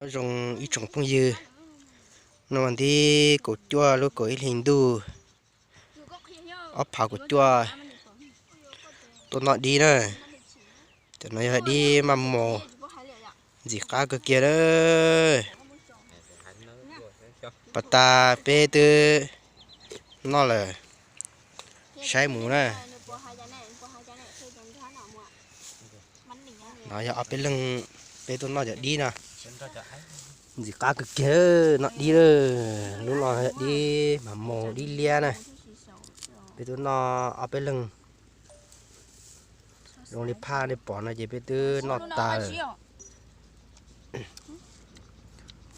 Nyob zoo ib tsoom phooj ywg, no mas nti kaum cuaj lub kaum ib hlis ntuj ob phav kaum cuaj tuaj noj dib na. Cov no yog dib maj maus ntxim qab kawg kiag lawm. Pas tas peb twb noj lawm, saib mus na. No yog ob peb leeg peb tuaj noj cov dib no. Ntxim qab kawg kiag noj dib lawm. Lub no yog dib maj maus dib liab na. Peb tuaj noj ob peb leeg. Zoo li phaj nej pom no ces peb twb noj tas lawm.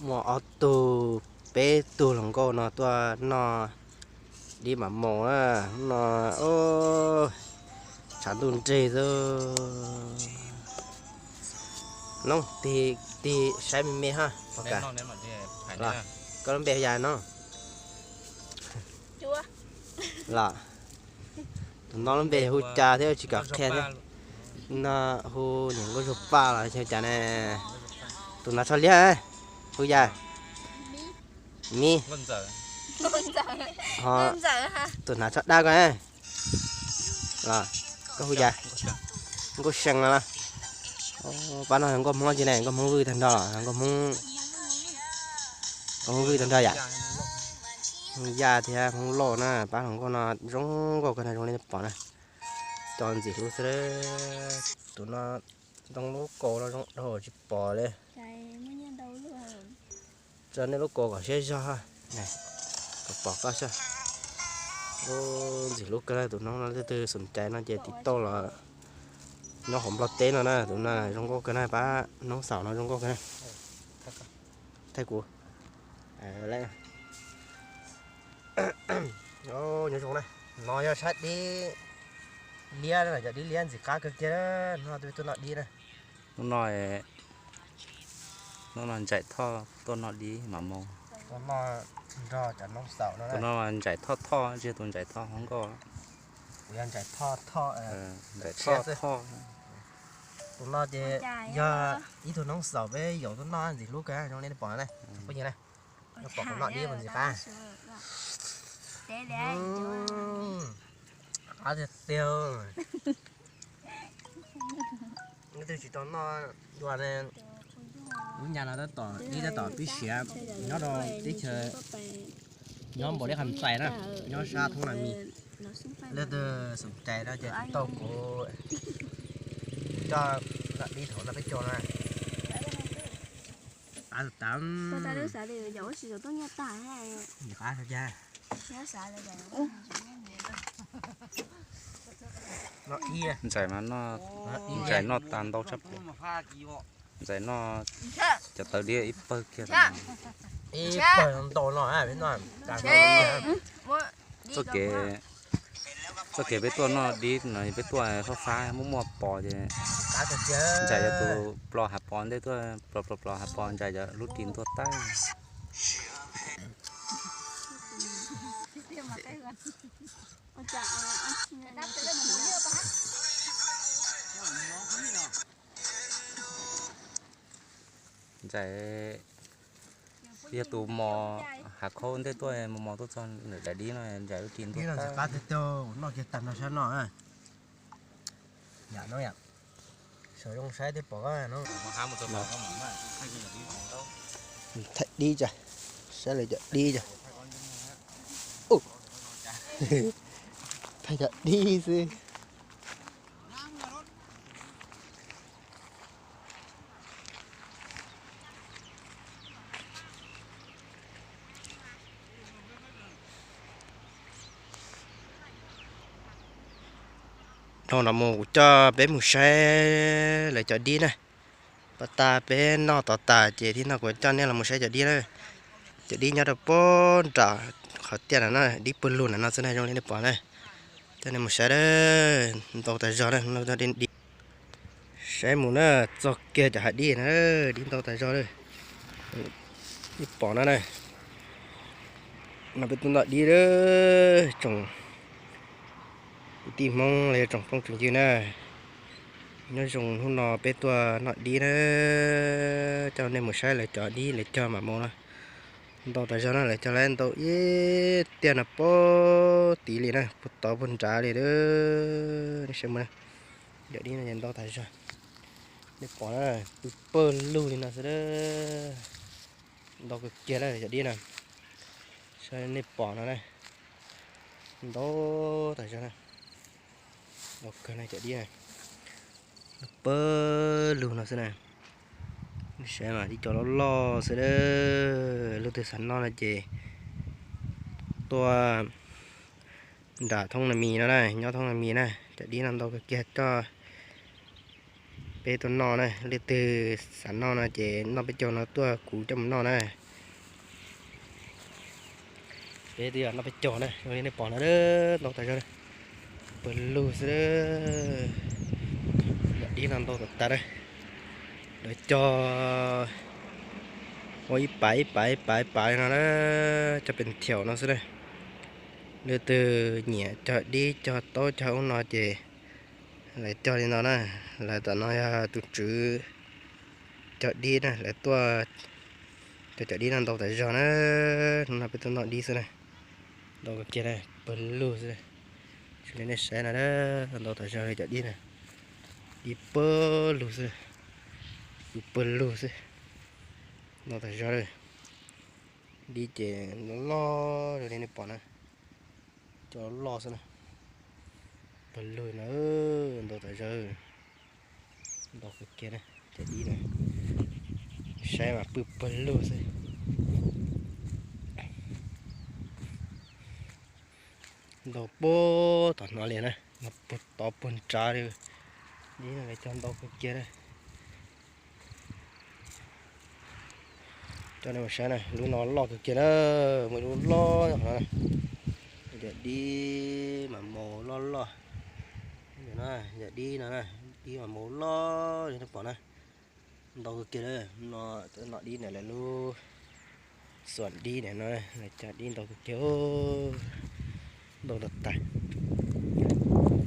Muaj ob tug peb tug hluas nkauj no tuaj noj dib maj maus na. No tshav ntuj ntseg xwb. Noob tig tig saib me me ha. Koj lub npe hu cas no? Los, tus no lub npe hu cas thiab tsis kam qhia thiab. No hu niam Nkauj Zuag Paj los hu cas ne? Tus hnav tsho liab hu cas? Mib. Ho tus hnav tsho dab ko, koj hu cas? Nkauj See no los? Pab no nkauj Hmoob tsi ne, nkauj Hmoob Vwj tag nrho los nkauj Hmoob, nkauj Hmoob Vwj tag nrho yom? Hmoob Yaj thiab Hmoob Lauj na. Pab hluas nkauj no zoo nkauj kawg na, zoo li nej pom na. Cov ntxim hlub xwb. Tus no ntoo lub kaus no zoo dhau tsis pom li. Tso nej lub kaus kom siab zog, kom pom koj xwb. Ntxim hlub kawg na, tus noob no leej twg xom cai no ces tiv tauj los nyob hauv Nplog teb no na. Tus no zoo nkauj kawg na, pab noob xaum no zoo nkauj kawg na. Thaij kuv. Nyob zoo na, no yog sab dib liab, cov dib liab ntxim qab kawg kiag. No twb tuaj noj dib na. Hnub no, hnub no Ntsaim Thoj tuaj noj dib mam mus. Tus no Ntsaim Thoj Thoj, tsis yog tus Ntsaim Thoj hluas nkauj. Ntsaim Thoj Thoj. Tus no ces yog ib tug noob xaum peb yaum tuaj noj ntxim hlub kawg zoo li nej pom na. Phooj ywg na, nej pom kuv noj dib mas ntxim qab. Qab tiag tiag. Leej twg tsis tau noj dua ne, lub nyab no tab tom dib tab tom pib siav nyob rau teb chaws, nyob npaum li qhov ntxais na, nyob sab thoob na mis. Leej twg xom cai no ces tiv tauj kuv, kuv coj noj dib thaum no peb caug na. Qab tas. Ntxim qab. Ntxais mas noj, Ntxais noj tas ntau tshaj plaws. Ntxais noj cov tawv dib ib pawg kiag. Ib pawg ntau no. Txoj kev, txoj kev peb tuaj noj dib no peb tuaj fab fab muaj muaj pos ces Ntxais yog tus plos hav pos ntej tuaj, plos plos plos hav pos, Ntxais cov lub ris ntuag tag. Ntxais yog tus mos hav khaub ntej tuaj, mos mos tuaj txog ntawm daim dib no Ntxais lub ris ntuag tag. Noj kiag tag no sab no. Yam no yom, sawv zoo saib twb pom no. Thaij dib tso, saib lawv cov dib tso. Thaij cov dib xwb. Dhau no mus kuv coj peb mus saib lawv cov dib na. Pas tas peb noj tod tas ces thiab no kuv coj nej los mus saib cov dib na. Cov dib nyob rau puag nram qhov tiaj no na, dib pawg lug na no xwb na, zoo li nej pom na. Coj nej mus saib, ntau tas zog na, dib. Saib mus na, txog kiag cov hav dib na, dib ntau tas zog na. Nej pom no na, no peb tuaj noj dib na, tsoom kwv tij Hmoob los yog tsoom phooj tsoom ywg na. Nyob zoo hnub no peb tuaj noj dib na, coj nej mus saib lawv cov dib lawv cog mam mus no. Ntau tas zog na, lawv cog lawv ntau ib tiaj no puag tid li na, puag tod puag nrad li. Nej saib mus na, cov dib no ntau tas zog. Nej pom na, pw pawg lug li no xwb a. Ntau kawg kiag na cov dib no. Saib nej pom no na, ntau tas zog na. Ntau kawg na cov dib na, pawg lug no xwb na. Saib mas ib co loj loj xwb a. Leej twg xav noj no ces tuaj nram Thoob Na Mis no na, nyob Thoob Na Mis na. Cov dib no ntau kawg kiag, coj peb tuaj noj na. Leej twg xav noj no ces noj peb caug no tuaj kuv coj mus noj na. Peb twb yog noj peb caug na, zoo li nej pom no, ntau tas zog, pawg lug xwb. Cov dib no ntau tas tas na. Lawv cog ua ib pav ib pav ib pav ib pav li no na, cog pes thiaum no xwb na. Leej twg nyiam cog dib cog taub cog ub no ces lawv cog li no na. Lawv tom no yog tus tswv cog dib na, lawv tuaj cog cov dib no ntau tas zog na. Hnub no peb tuaj noj dib xwb na, ntau kawg kiag na, pawg lug xwb. Zoo li nej saib no, ntau tas zog li cov dib na, dib pawg lug xwb, pw pawg lug xwb, ntau tas zog. Dib ces loj loj zoo li nej pom na, cov loj xwb na, pawg lug na, ntau tas zog, ntau kawg kiag na, cov dib na, saib mas pw pawg lug xwb. Ntau puag tom no li na, puag tod puag nrad li, dib no lawv cog ntau kawg kiag na. Coj nej mus saib na, lub no loj kawg kiag na, muaj ib lub loj no na. Cov dib mas maus loj loj, cov dib no na, dib mas maus loj li nej pom na, ntau kawg kiag na. No, no dib ntawm lawv lub xuam dib ntawm no, lawv cog dib ntau kawg kiag, ntau tas tas.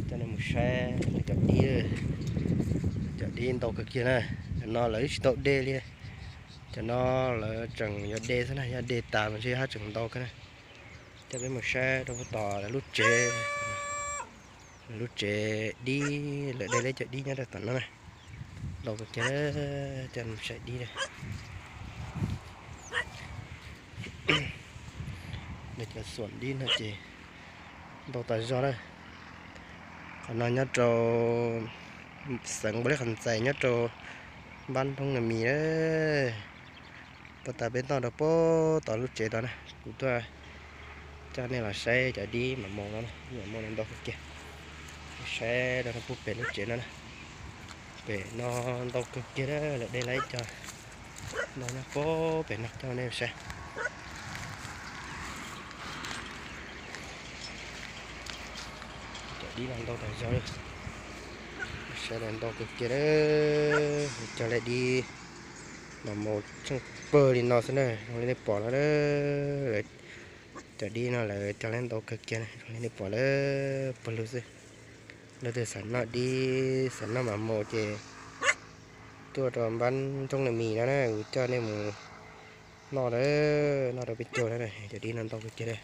Coj nej mus saib lawv cov dib, cov dib ntau kawg kiag na. Cov no lawv tsis tau de li, cov no lawv tseem yuav de xwb na, yog de tas mas ntshe haj tseem ntau kawg na. Coj peb mus saib rau puag tom lawv lub tsev, lub tsev dib, lawv de lawv cov dib nyob rau tom no na, ntau kawg kiag. Coj mus saib dib na. Lawv cov xuam dib no ces ntau tas zog na. Qhov no nyob rau xeev Npaus Lis Kham Txais, nyob rau npab Thoob Na Mis na. Puag ta peb noj rau puag tom lub tsev tod na, kuv tuaj coj nej los saib cov dib mam mus no, mam mus no ntau kawg kiag. Saib rau puag pem lub tsev no na, pem no ntau kawg kiag, lawv de lawv ib co ntau nyob puag pem no coj nej saib. Cov dib no ntau tas zog li, saib lawv ntau kawg kiag, cog lawv dib mas mus tsheej pawg li no xwb na, zoo li nej pom no. Cov dib no lawv cog lawv ntau kawg kiag na, zoo li nej pom lawm, pawg lug xwb. Leej twg xav noj dib xav noj mas mus ces tuaj rau npab Thoob Na Mis no na, kuv coj nej mus noj lawm, noj rau peb caug na. Cov dib no ntau kawg kiag,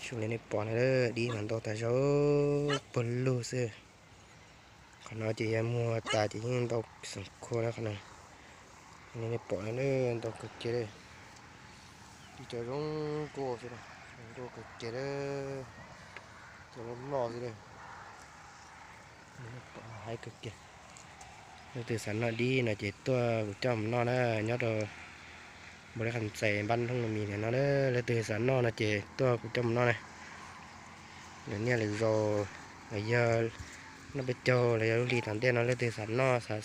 zoo li nej pom no, dib mas ntau tas zog, pawg lug xwb. Qhov no ces yog muag tas ces yeej ntau xeem khua na qhov no. Li nej pom no ntau kawg kiag li, ib co zoo nkauj xwb, zoo nkauj kawg kiag li, co loj loj xwb li. Haib kawg kiag. Leej twg xav noj dib no ces tuaj kuv coj mus noj na, nyob rau Npaus Lis Kham Txais npab Thoob Na Mis no na. Leej twg xav noj no ces tuaj kuv coj mus noj na. Lawv niaj lawv zaus, los yog noj peb caug los yog lub hli tom ntej no leej twg xav noj xav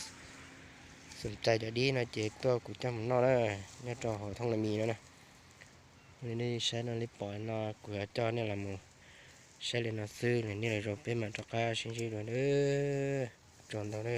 xom cai cov dib no ces tuaj kuv coj mus noj na, nyob rau hauv Thoob Na Mis no na. Li nej saib no li pom no kuv yuav coj nej los mus saib li no xwb, lwm niaj lwm zaus peb mam rov qab sib ntsib dua na. Ua tsaug ntau na.